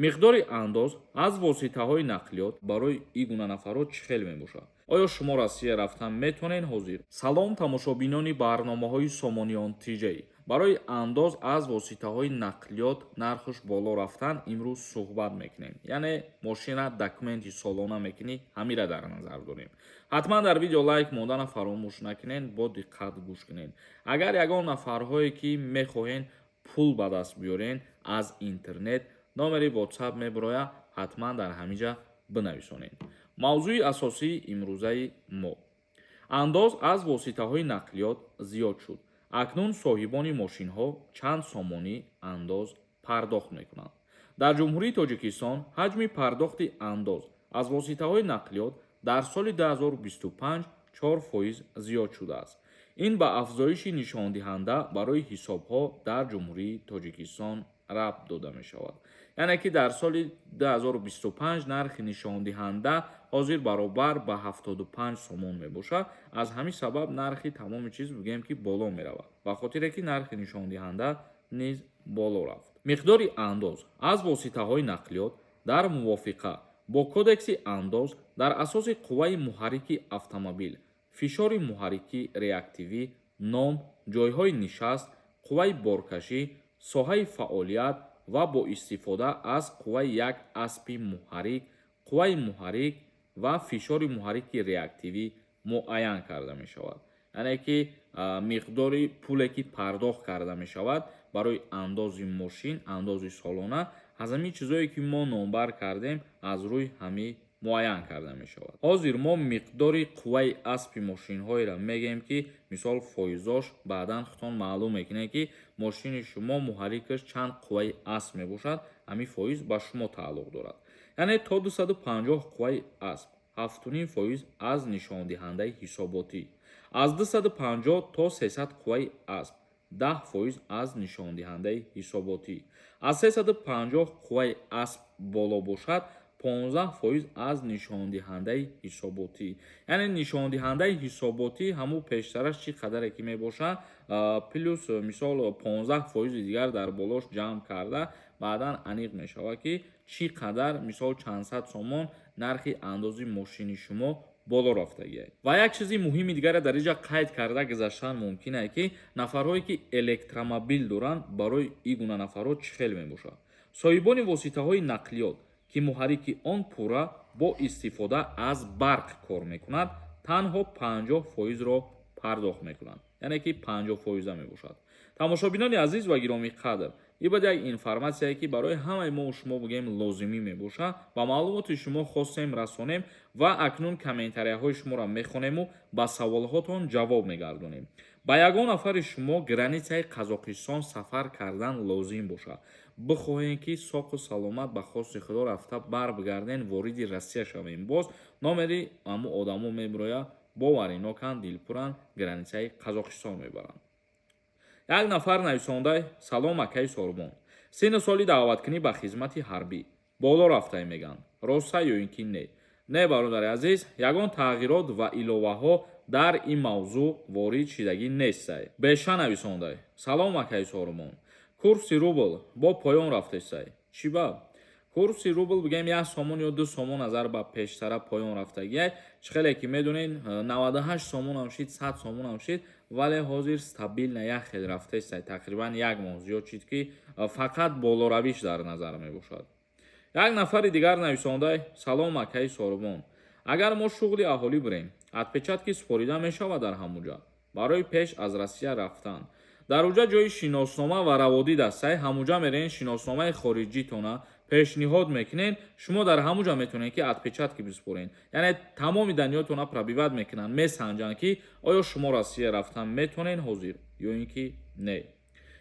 Миқдори андоз аз воситаҳои нақлиёт барои ин гуна нафарҳо чӣ хел мебошад? Оё шумо Россия рафтан метавонед ҳозир? Салом, тамошобинони барномаҳои Сомониён ТЖ. Барои андоз аз воситаҳои нақлиёт нархш боло рафтан имрӯз суҳбат мекунем. Яъне мошина документи солона мекунӣ, ҳамира дар назар дорем. Ҳатман дар видео лайк мондана фаромӯш накунед, бо диққат гӯш кунед. Агар ягон нафарҳое ки мехоҳед пул ба даст биёрен аз интернет, номери WhatsApp мебирояд, ҳатман дар ҳамин ҷа бинависонед. Мавзӯи асосии имрӯзаи мо: андоз аз воситаҳои нақлиёт зиёд шуд. Акнун соҳибони мошинҳо чанд сомонӣ андоз пардохт мекунанд? Дар Ҷумҳурии Тоҷикистон ҳаҷми пардохти андоз аз воситаҳои нақлиёт дар соли 2025 4% зиёд шудааст. Ин ба афзоиши нишондиҳанда барои ҳисобҳо дар Ҷумҳурии Тоҷикистон рабт дода мешавад. Яъне ки дар соли 2025 нархи нишондиҳанда ҳозир баробар ба 75 сомон мебошад. Аз ҳамин сабаб нархи тамоми чиз, бигӯем, ки боло меравад, ба хотире ки нархи нишондиҳанда низ боло рафт. Миқдори андоз аз воситаҳои нақлиёт дар мувофиқа бо Кодекси андоз дар асоси қувваи муҳаррики автомобил, фишори муҳаррики реактивӣ, ном, ҷойҳои нишаст, қувваи боркашӣ, соҳаи фаъолият ва бо истифода аз қувваи як аспи муҳаррик, қувваи муҳаррик ва фишори муҳаррики реактивӣ муайян карда мешавад. Яъне ки миқдори пуле ки пардохт карда мешавад барои андози мошин, андози солона, аз ҳамин чизое ки мо номбар кардем, аз рӯи ҳамин муайян карда мешавад. Ҳозир мо миқдори қувваи аспи мошинҳоеро мегӯем, ки мисол фоизош баъдан худтон маълум мекунед, ки мошини шумо муҳаррикаш чанд қувваи асп мебошад, ҳамин фоиз ба шумо тааллуқ дорад. Яъне то 250 қувваи асп 7,5% аз нишондиҳандаи ҳисоботӣ, аз 250 то 300 қувваи асп 10% аз нишондиҳандаи ҳисоботӣ, аз 350 қувваи асп боло бошад, 15% аз нишондиҳандаи ҳисоботӣ. Яъне нишондиҳандаи ҳисоботӣ ҳамун пештараш чӣ қадаре ки мебошад, плюс мисол 15 фоизи дигар дар болош ҷамъ карда, баъдан аниқ мешавад, ки чӣ қадар, мисол чандсад сомон нархи андози мошини шумо боло рафтагиа. Ва як чизи муҳими дигаре дар инҷа қайд карда гузаштан мумкин ае, ки нафарҳое ки электромобил доранд, барои ин гуна нафарҳо чӣ хел мебошад? Соҳибони воситаҳои нақлиёт, ки муҳаррики он пурра бо истифода аз барқ кор мекунад, танҳо 50 фоизро пардохт мекунанд, яъне ки 50 фоиза мебошад. Тамошобинони азиз ва гиромӣ қадр, ин бад як информатсияе ки барои ҳамаи мо шумо, бигӯем, лозимӣ мебошад, ба маълумоти шумо хостем расонем. Ва акнун комментарияҳои шуморо мехонему ба саволҳотон ҷавоб мегардонем. Ба ягон нафари шумо границаи Қазоқистон сафар кардан лозим бошад, бихоҳем ки соқу саломат ба хости Худо рафта барбигарден, вориди Россия шавем, боз номери ҳамун одамо мебирояд, бовариноканд, дилпуранд, границаи Қазоқистон мебаранд. Як нафар нависонда: «Салом, акаи Сорбон, синну соли даъваткунӣ ба хизмати ҳарбӣ боло рафтае мегӯянд, роста ё ин ки не?» Не, бародари азиз, ягон тағйирот ва иловаҳо дар ин мавзӯъ ворид шидагӣ нестай. Беша нависонда: «Салом, акаи Сорбон, курси рубл бо поён рафтестай, чӣ ба?» Курси рубл, бигӯем, 1 сомон ё 2 сомон назар ба пештара поён рафтагиай. Чӣ хеле ки медонед, 98 сомонам шид, 100 сомонам шид, вале ҳозир стабильно як хел рафтестай. Тақрибан як моҳ зиёд шид, ки фақат болоравиш дар назар мебошад. Як нафари дигар нависонда: «Салом, акаи Сорбон, агар мо шуғли аҳолӣ бирем, отпечатки супорида мешавад дар ҳамуҷа барои пеш аз Россия рафтан?» Дар уҷа ҷои шиноснома ва раводид астай, ҳамуҷа мерен, шиносномаи хориҷитона пешниҳод мекунед, шумо дар ҳамуҷа метавонед, ки отпечатки бисупоред. Яъне тамоми данныетона пробивать мекунанд, месанҷанд, ки оё шумо Россия рафтан метавонед ҳозир ё ин ки не.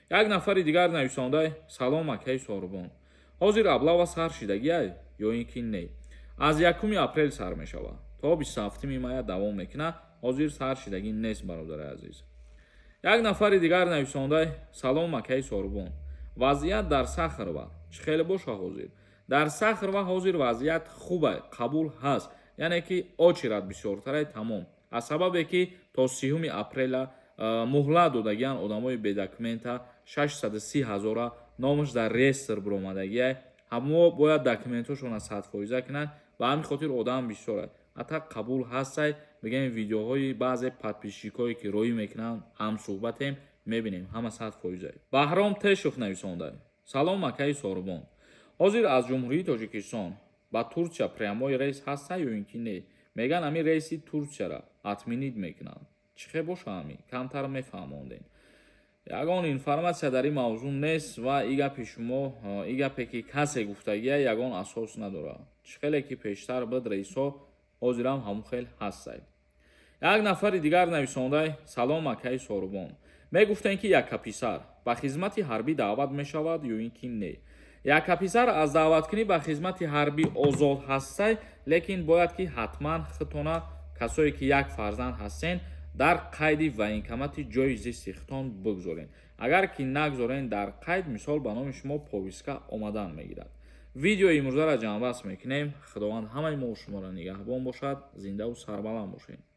Як нафари дигар нависонда: «Салом, акаи Сорбон, ҳозир облава сар шидагиай ё ин ки не?» Аз 1 апрел сар мешавад, то 27 мая давом мекунад. Ҳозир сар шидагӣ нест, бародари азиз. Як нафари дигар нависонда: «Салом, акаи Сорбон, вазъият дар Сахарова чӣ хеле боша ҳозир?» Дар Сахарова ҳозир вазъият хуба, қабул ҳаст, яъне ки очередь бисёртарай, тамом. Аз сабабе ки то 30 апрела муҳлат додагиан, одамои бедокумента 630 ҳазора номаш дар реестр биромадагиай. Ҳамо бояд документҳошона 100%-а кунанд. Ба ҳамин хотир одам бисёрад. Ҳатта қабул ҳастай, мегӯем, видеоҳои баъзе подписчикое, ки роӣ мекунанд, ҳамсӯҳбатем, мебинем, ҳама 100%-а. Баҳром Тешов нависонда: «Салом, акаи Сорубон. Ҳозир аз Ҷумҳурии Тоҷикистон ба Турсия прямой рейс ҳаста ё ин ки не? Мегӯянд, ҳамин рейси Турсияра отменить мекунанд. Чӣ хел боша, ҳамин камтар мефаҳмондем?» Ягон информатсия дар ин мавзӯъ нест ва и гапи шумо, и гапе, ки касе гуфтагия, ягон асос надорад. Чӣ хеле ки пештар буд рейсҳо, ҳозирам ҳамон хел ҳастай. Як нафари дигар нависондай: «Салом, акаи Сорубон. Мегуфтем, ки яккаписар ба хизмати ҳарбӣ даъват мешавад ё ин ки не?» Яккаписар аз даъваткунӣ ба хизмати ҳарбӣ озод ҳастай, лекин бояд ки ҳатман худтона, касое ки як фарзанд ҳастен, дар қайди военкомати ҷойи зисти худтон бигзорен. Агар ки нагзорен дар қайд, мисол, ба номи шумо повестка омадан мегирад. Видеои имрӯзаро ҷамъбаст мекунем. Худованд ҳамаи мо шуморо нигаҳбон бошад. Зиндаву сарбаланд бошед.